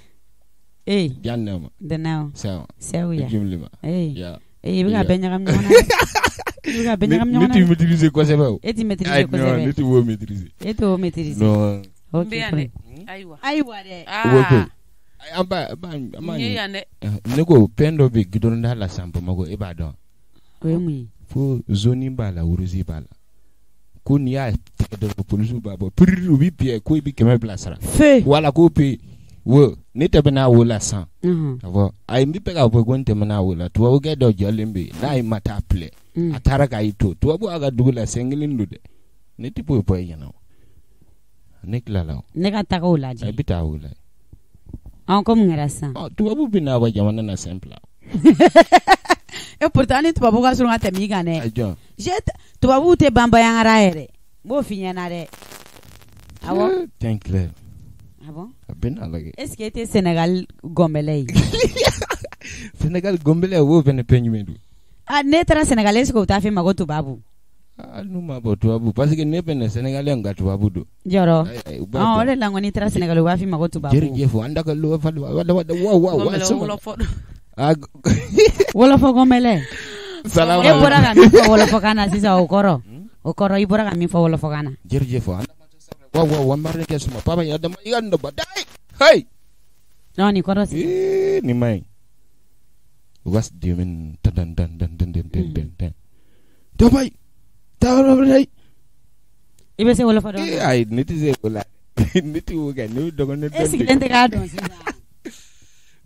Eh. Jannama. Danaw. Sawa. Sɛwuya. Jumlima. Eh. Ya. Eh i bɛ ka bɛɛ ɲagami ɲɔgɔn na. I bɛ ka bɛɛ ɲagami ɲɔgɔn na. Ne t'i maîtriser kosɛbɛ o. E t'i maîtriser kosɛbɛ. Ne t'i wo maîtriser. E t'o maîtriser. Non. Ok. N bɛ yan dɛ. Ayiwa. Ayiwa dɛ. Wo an ba an N ye yan dɛ. Ne ko fɛn dɔ bɛ goudron da la san Bamakɔ e b'a dɔn. O ye mun ye? Fo zone b'a la rouge b'a la. Ko n'i y'a tigɛ dɔrɔn polisiw b'a bɔ piriri u b'i piyɛ ko i bɛ 500 sara. Feu. Wala ko pe wo ne tɛmɛna wo la san. Awɔ ayi n bɛ fɛ k'a fɔ ko n tɛmɛna wo la tubabukɛ dɔ jɔlen bɛ yen n'a ye ma taa filɛ a taara k'a y'i to tubabu a ka dugu la sen kelen don dɛ ne tɛ foyi fɔ e ɲɛna o ne tilala o. Ne ka taga o lajɛ. I bɛ taa o lajɛ. Ko mun kɛra sisan? Tubabu bɛ na aw ka jamana na sen fila. Et pourtant ni tubabu ka surun ka tɛmɛ i kan dɛ. A jɔn. Tubabuw tɛ banbayangara yɛrɛ n b'o f'i ɲɛna dɛ. Awɔ. Tiens clair. Ah bon? A bɛ n'a lajɛ. Est ce que e tɛ Sénégal gɔnbɛlɛ ye? Sénégal gɔnbɛlɛ o fana fɛn jumɛn don? Ah ne taara Sénégal est ce que u t'a f'i ma ko tubabu? Hali n'u m'a fɔ tubabu parce que ne bɛ na Sénégalais ka tubabu don. Jɔrɔ. O de la n ko n'i taara Sénégal u b'a f'i ma ko tubabu. Jërëjëf an da ka lo fa wa wa wa wa. Wɔlɔfɔ gɔnbɛlɛ. Salamu. E bɔra ka min fɔ wɔlɔfɔkan na sisan o kɔrɔ. O kɔrɔ i bɔra ka min fɔ wɔlɔfɔkan na. Jërëjëf an wa wa wa mbarne ke suma papa ya dama i ka ndoba dai. Hey. Non ni kɔrɔ sisan. Eh ni mai. Was dimin tan tan tan tan tan tan tan. Dabai. Taw I bɛ se wɔlɔfɔ dɔn? Eh ayi ne tɛ se o la. Ne tɛ o kɛ ne bɛ dɔgɔnɔ dɔn. E sigilen tɛ k'a dɔn sisan.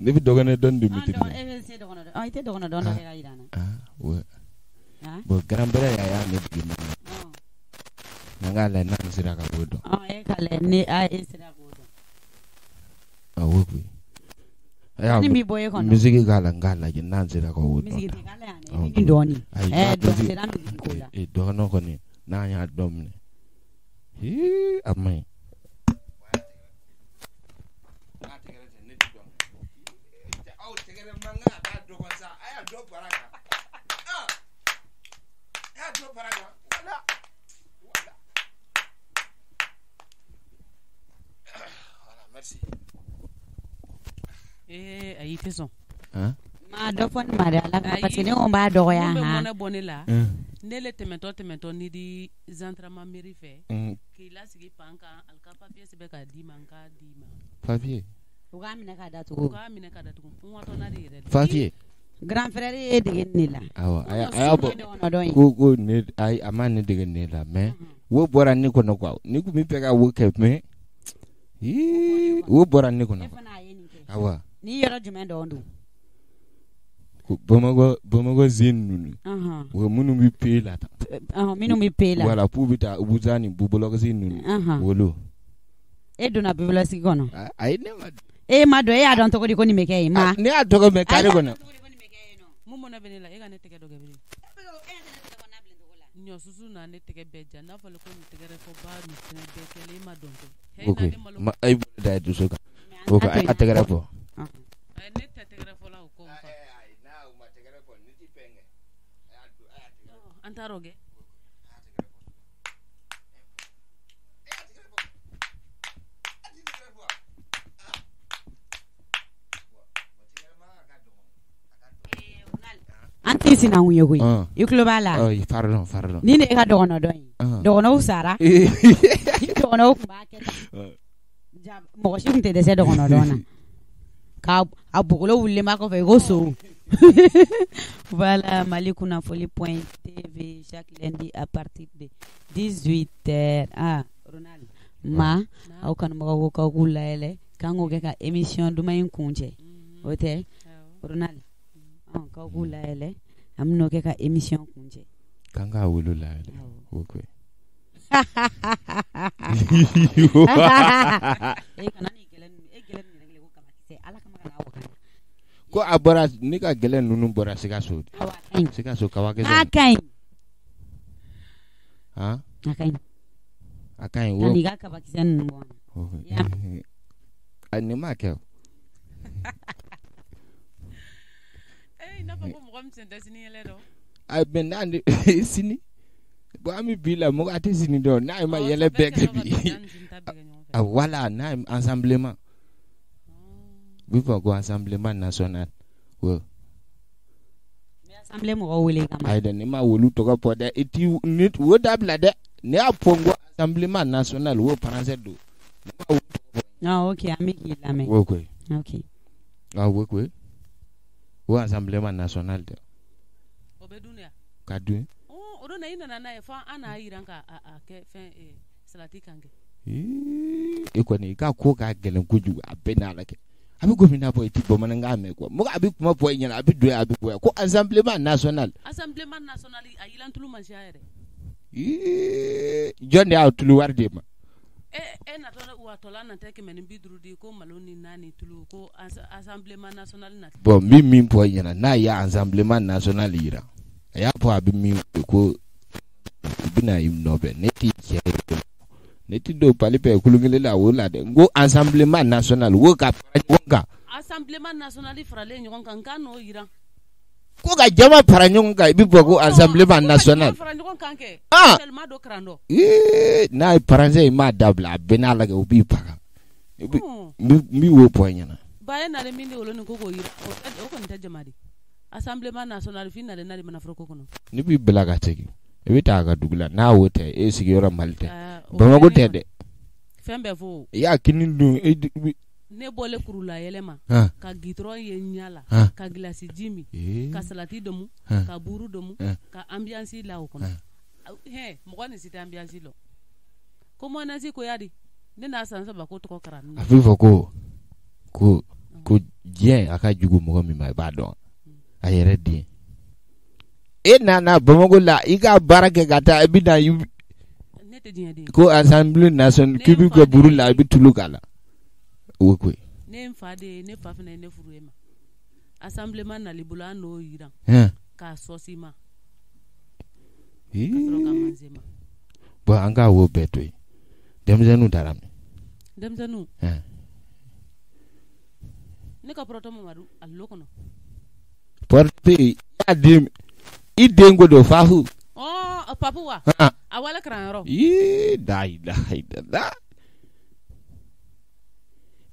Ne bɛ dɔgɔnɔ dɔn de maîtriser. E bɛ se dɔgɔnɔ dɔn. I tɛ dɔgɔnɔ dɔn dɔ kɛ ka jira n na. Ah ouais. Bon grand-père y'a ne dege min na. N'an k'a lajɛ n'an sera ka o dɔn. E k'a lajɛ ni e sera k'o dɔn. Awɔ koyi. Ni min bɔ e kɔnɔ. Musique k'a la n k'a lajɛ n'an sera ka o dɔn. Musique tɛ k'a la yan dɛ. Dɔɔni dɔn sera musique ko la. Dɔgɔnɔ kɔni, n'an y'a dɔn minɛ, a man ɲi. Aw tɛgɛrɛ mankan, a k'a dɔgɔ sa, a y'a dɔ fara kan, a y'a dɔ fara kan. Voilà, voilà, voilà, merci. Ee, ayi, tɛ sɔn. Ma dɔ fɔ ne ma dɛ, Ala kama, parce que ne ko n b'a dɔgɔya. Mun bɛ Han. mɔnɛ bɔ ne la, ne le tɛmɛtɔ ni di gendarmerie mairie fɛ k'i lasigi pan kan, ali ka papier sɛbɛn k'a d'i ma, n k'a d'i ma. Papier? U k'a minɛ k'a U datugu. k'a minɛ ka datugu, n watɔ n'a de yɛrɛ de. Papier? Grand frère ye dege nin de la. Awɔ, a y'a bɔ. Dɔgɔnɔ dɔn ye. Ko ne, ayi, a ma ne dege ne la, mais wo bɔra ne kɔnɔ quoi. Ni kun bɛ fɛ ka wo kɛ, mais ii, wo bɔra ne kɔnɔ E quoi. fana a ye nin kɛ. Awɔ. Ni yɔrɔ jumɛn dɔn don? Ko Bamakɔ zen ninnu, o minnu bɛ pe la tan. Minnu bɛ pe la. Voilà, k'u bɛ taa Ubuza ni Bubɔlɔkisi ninnu, olu. E donna bibulɔsigi kɔnɔ? Ayi, ne ma. E ma dɔn, e y'a dɔn cogo di ko nin bɛ kɛ yen ma? Ne y'a tɔgɔ mɛn carré kɔnɔ. Mun mɔnɛ bɛ ne la, e ka ne tɛgɛ dɔ kɛ bilen, ɲɔ susu na ne tɛgɛ bɛɛ ja, n'a fɔra ko nin tɛgɛrɛ fɔ ba nin fɛnɛ bɛɛ kɛlen, e ma dɔn kɛ. Ok, ma a ye bolo da i dusu kan, ok, a y'a tɛgɛrɛ fɔ. Ne tɛ tɛgɛrɛ fɔ la o kɔ, n fa. An taara o kɛ. An tɛ sinankun ye koyi, i tulo b'a la? Pardon, pardon. Ni ne e ka dɔgɔnɔ dɔn ye, dɔgɔnɔw sara, ni dɔgɔnɔw tun b'a kɛ tan, mɔgɔ si tun tɛ dɛsɛ dɔgɔnɔ dɔn na ka a bogolo wulilen b'a kɔfɛ i ko so. Voilà, Mali Kunnafoni.tv, chaque lundi à partir de 18h. Ah, Ronald, ma aw kanubagaw ko k'aw k'u layɛlɛ k'an k'o kɛ ka émission duman in kun cɛ, o tɛ Ronald? K'aw k'u layɛlɛ, an bɛn'o kɛ ka émission kun cɛ. K'an k'a wolo layɛlɛ, ok. E kana nin gɛlɛn ninnu, e gɛlɛn ninnu yɛrɛ ko kabakisɛ, Ala kama kana waga. Ko a bɔra ne ka gɛlɛn ninnu bɔra Sikaso. Awɔ, a ka ɲi. Sikaso kabakisɛ. A ka ɲi. Han? A ka ɲi. A ka ɲi. Ka n'i ka kabakisɛ ninnu bɔ. A nin ma kɛ o. Ee, i n'a fɔ ko mɔgɔ min sen tɛ sini yɛlɛ dɔn. A mais n'an sini bon, an bɛ bi la, mɔgɔ a tɛ sini dɔn n'a ma yɛlɛ bɛɛ kɛ bi. Ah voilà, n'a ye ensemblement u bɛ fɔ ko Rassemblement national. Assemblée mɔgɔw wele kama. Ayi dɛ, ne ma wolu tɔgɔ fɔ dɛ, i ti ni o dabila dɛ. Ne y'a fɔ n ko Rassemblement national, o français don, ne ma wolu tɔgɔ fɔ. Ah ok, an bɛ k'i lamɛn. O koyi. Ok. Ah o koyi, o Rassemblement national dɛ. O bɛ dun de wa? Ka dun. O don na i nana n'a ye fo an n'a yiran ka a kɛ fɛn salati kan kɛ. E kɔni, i ka ko ka gɛlɛn kojugu, a bɛɛ n'a la kɛ. A bɛ komi n'a fɔ i ti bamanankan mɛn quoi. Mɔgɔ a bɛ kuma fɔ i ɲɛna, a bɛ don yan, a bɛ bɔ yan, ko Rassemblement national. Rassemblement national, a yilan tulu man siya yɛrɛ. Jɔn de y'a tulu wari d'e ma? E natɔ watɔla natɛ 150 di ko malo ni naani tulu ko Rassemblement national na. Bon, n bɛ min fɔ i ɲɛna, n'a ye Rassemblement national yira, a y'a fɔ a bɛ min ko u bɛna i nɔfɛ. Ne t'i cɛ ye, ne ti don pali fɛ kulon kelen la o la dɛ. N ko Rassemblement national, o ka fara ɲɔgɔn kan. Rassemblement national faralen ɲɔgɔn kan, n k'an n'o yiran. Ko ka jama fara ɲɔgɔn kan, i bɛ fɔ ko Rassemblement national. Fara ɲɔgɔn kan kɛ. Ah! Tellement dɔ karan dɔ. Ee, n'a ye français in m'a dabila, a bɛɛ n'a lajɛ, o b'i faga. N bɛ wo fɔ i ɲɛna. Ba ye nalen min di olu ni ko k'o yira, o kɔni tɛ jama di. Rassemblement national f'i nalen n'a de manaforoko kɔnɔ. Ne b'i bila ka segin, i bɛ taa a ka dugu la, n'a wo tɛ, e sigiyɔrɔ Mali tɛ, Bamakɔ tɛ dɛ. Fɛn bɛɛ fo. I y'a kini dun e. Ne bɔlen kurula yɛlɛ ma, ka goudron ye ɲɛ la, ka gilasi ji min, ka salati domu, ka buru domu, ka ambiance la o kɔnɔ. Hɛn, mɔgɔ ni si tɛ ambiance lɔ. Ko mayonnaise ko ya di, ne n'a san saba ko tɔgɔ kalan. A bɛ fɔ ko diɲɛ a ka jugu mɔgɔ min ma, i b'a dɔn a yɛrɛ den. E nana Bamakɔ la, i ka baara kɛ ka taa, i bɛ na Ne tɛ diɲɛ den. ko Assemblée nationale, k'i bɛ kɛ buru la, i bɛ tulu k'a la, o koyi. Ne ye n fa de ye, ne fa fana ye ne furu e ma. Rassemblement nali bolo, an n'o yiran. K'a sɔsi ma. Ka sɔrɔ ka manse ma. Bon an k'a wo bɛɛ to yen. Denmisɛnninw taara min? Denmisɛnninw? Ne ka pɔrɔtɔ Mamadu a lo kɔnɔ. Pɔrɔtɔ i y'a den i den ko don Fafu. Ɔ Papu wa? A wale kalanyɔrɔ. Ii da ilaha illallah.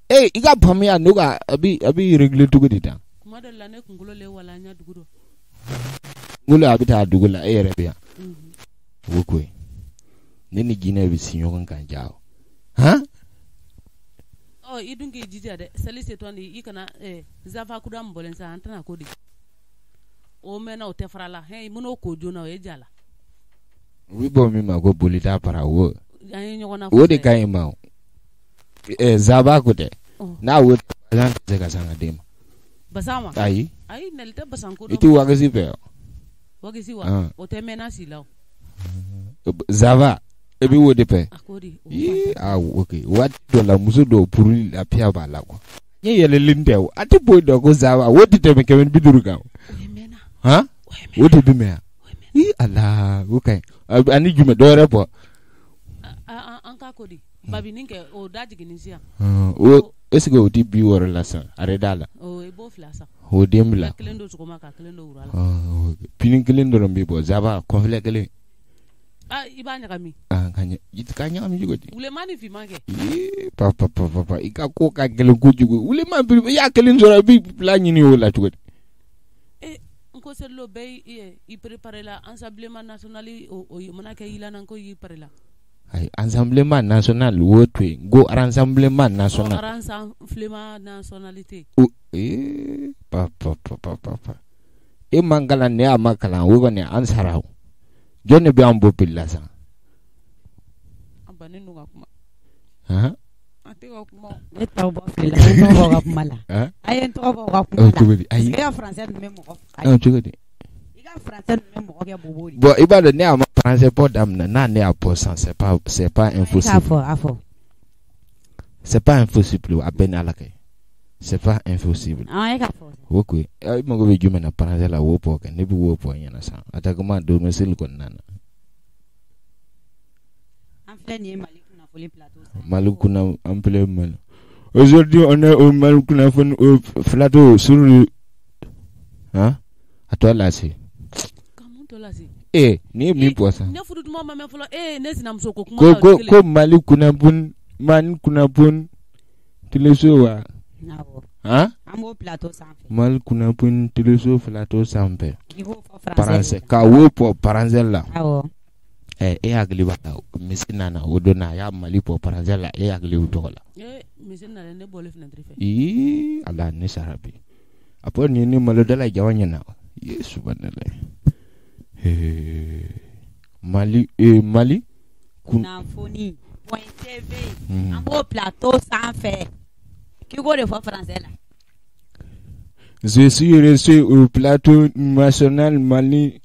Ee i ka faamuya n'o ka a bɛ régler cogo di tan? Kuma dɔ la ne kunkolo le walanya dugu dɔ. Kunkolo a bɛ taa dugu la e yɛrɛ bɛ yan. O ko ye. Ne ni jinɛ bɛ si ɲɔgɔn kan ja o. Han? Ɔ i dun k'i jija dɛ seli setɔ nin i kana zafa kuda min bɔlen sa an tɛna ko di. O mɛnna o tɛ fara la hɛn i man'o ko joona o ye ja la. U bɛ bɔ min ma ko boli t'a para o. An ye ɲɔgɔn na. O de ka ɲi ma o. Zaba ko tɛ. N'a wo basan tɛ se ka san ka d'e ma. Basan wa? Ayi. Ayi nali tɛ basan ko dɔn. I tɛ wakisi fɛ wa? Wakisi wa? O tɛ mɛnna si la o. Zaba e bɛ wo de fɛ. A ko di. Ii ah ok waati dɔ la muso dɔw puruli la piya b'a la quoi. N yɛlɛlen tɛ o a tɛ bɔ yen dɔn ko zaba o tɛ tɛmɛ 150 kan o. Han? O tɛ dun mɛn yan. Ii ala o ka ɲi ani jumɛn dɔ wɛrɛ bɔ. An k'a ko di. Babinin kɛ o da jiginni sisan. O est ce que o tɛ 60 la sisan a yɛrɛ da la. I b'o fila san. O den bila. Kelen don sɔgɔma ka kelen don wula la. Pini kelen dɔrɔn bɛ bɔ zaba kɔfilɛ kelen. I b'a ɲagami. Ka ɲagami cogo di? Wulema ni finman kɛ. Ee papa papa i ka ko ka gɛlɛn kojugu wulema i y'a kelen sɔrɔ i bɛ fila ɲini o la cogo di? N ko selilo bɛɛ i préparé la ensemblement national o mana kɛ i la ko y'i paré la. Ayi ensemblement national o to yen ko rassemblement national. Rassemblement nationalité. Ee papa papa papa e man kalan ne y'a ma kalan o kɔni an sara o. Jɔn de bɛ an bɔ pili la sisan? An bannen don ka kuma. An tɛ ka kuma. Ne t'aw bɔ fili la, a ye n tɔgɔ bɔ aw ka kuma la. A ye n tɔgɔ bɔ aw ka kuma la. Cogo di? Ayi. E ka français ninnu bɛ mɔgɔ faga. Cogo di? I ka français ninnu bɛ mɔgɔ kɛ bobo de. Bon i b'a dɔn ne y'a ma français bɔ daminɛ n'a ne y'a bɔ sisan c'est pas impossible. A fɔ a fɔ. C'est pas impossible a bɛɛ ni Ala kɛ. C'est pas impossible. E ka fɔ. O ko i mago bɛ jumɛn na français la o bɔ kɛ ne bɛ wo bɔ ɲɛna sisan attaquement domicile kɔnɔna na. An filɛ nin ye Mali kunnafoni plateau sanfɛ. Mali kunna an filɛ Mali. Aujourd'hui on est au Mali kunnafoni plateau sur le hein a tɔ lase. Ka mun tɔ lase? Ee nin ye min bɔ sisan. Ne furu duman ma mɛn fɔlɔ ee ne sinamuso ko kuma la. Ko Mali kunnafoni Mali kunnafoni teleso wa. Awɔ. Han? An b'o plateau sanfɛ. Mali kunnafoni teleso plateau sanfɛ. I b'o fɔ français. Ka wo bɔ français la. Awɔ. E hakili b'a la misi nana o don na a y'a Mali bɔ français la e hakili b'o tɔgɔ la. Ee misi nana ne bɔlen fenêtre fɛ. Ii ala ne sara bi. A fɔ nin ni malodala jama ɲɛna. Ye subhanallah. Mali Mali kunnafoni point TV an b'o plateau sanfɛ. K'i k'o de fɔ français la. Je suis reçu au plateau national Mali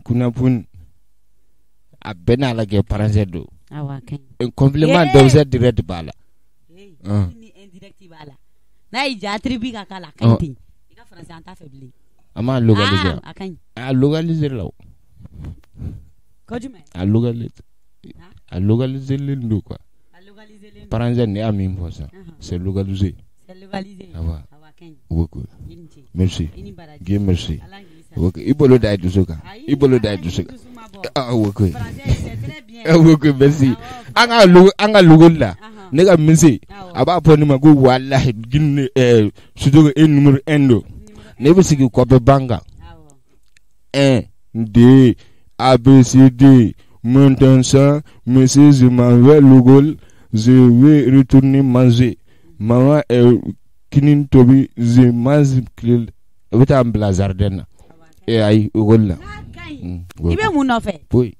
kunnafoni. A bɛɛ n'a la kɛ français don. Awɔ a ka ɲi. Complément d'objet direct b'a la. Ni indirect b'a la. N'a y'i diya attribut ka k'a la a ka ɲi ten. I ka français an t'a fɛ bilen. An m'a localiser. A ka ɲi. A localiser la o. Ko jumɛn? A localiser. A localiser len don quoi. A localiser len don. Français ne y'a min fɔ sisan. C'est localisé. C'est localisé. Awɔ. Awɔ a ka ɲi. Ok. I ni ce. Merci. I ni baraji. Dieu merci. Ala k'i sara. Ok i bolo da i dusu kan. Ayi, I bolo da i dusu kan. dusu ma bɔ. Ah ok. Français c'est très bien. Ok merci. An ka logo la. Ne ka misi a b'a fɔ ne ma ko walahi Guinée surtout e numéro 1 don. Ne bɛ sigi kɔfɛ ban kan. 1 2 A B C D maintenant monsieur je m'en vais logo je vais retourner manger. Maman est kinin tobi je mange a bɛ taa n bila jardin na. Ayi ekɔli la. I bɛ mun nɔfɛ? Poyi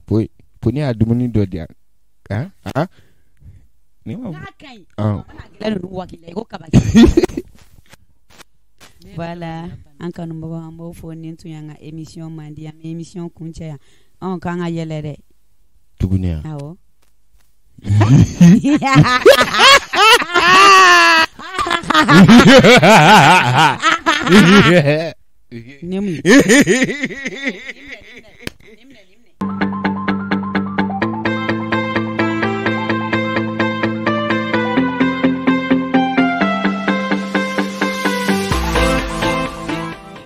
poyi poyi ne y'a dumuni dɔ di yan. Han han. Ne ma. N'a ka ɲi. A mana gɛlɛn ninnu wakila i ko kaba. Voilà an kanubagaw an b'aw fo nin tun y'an ka émission mandi an bɛ émission kuncɛ yan. Anw k'an ka yɛlɛ dɛ. Tuguni yan. Awɔ. Ne mun?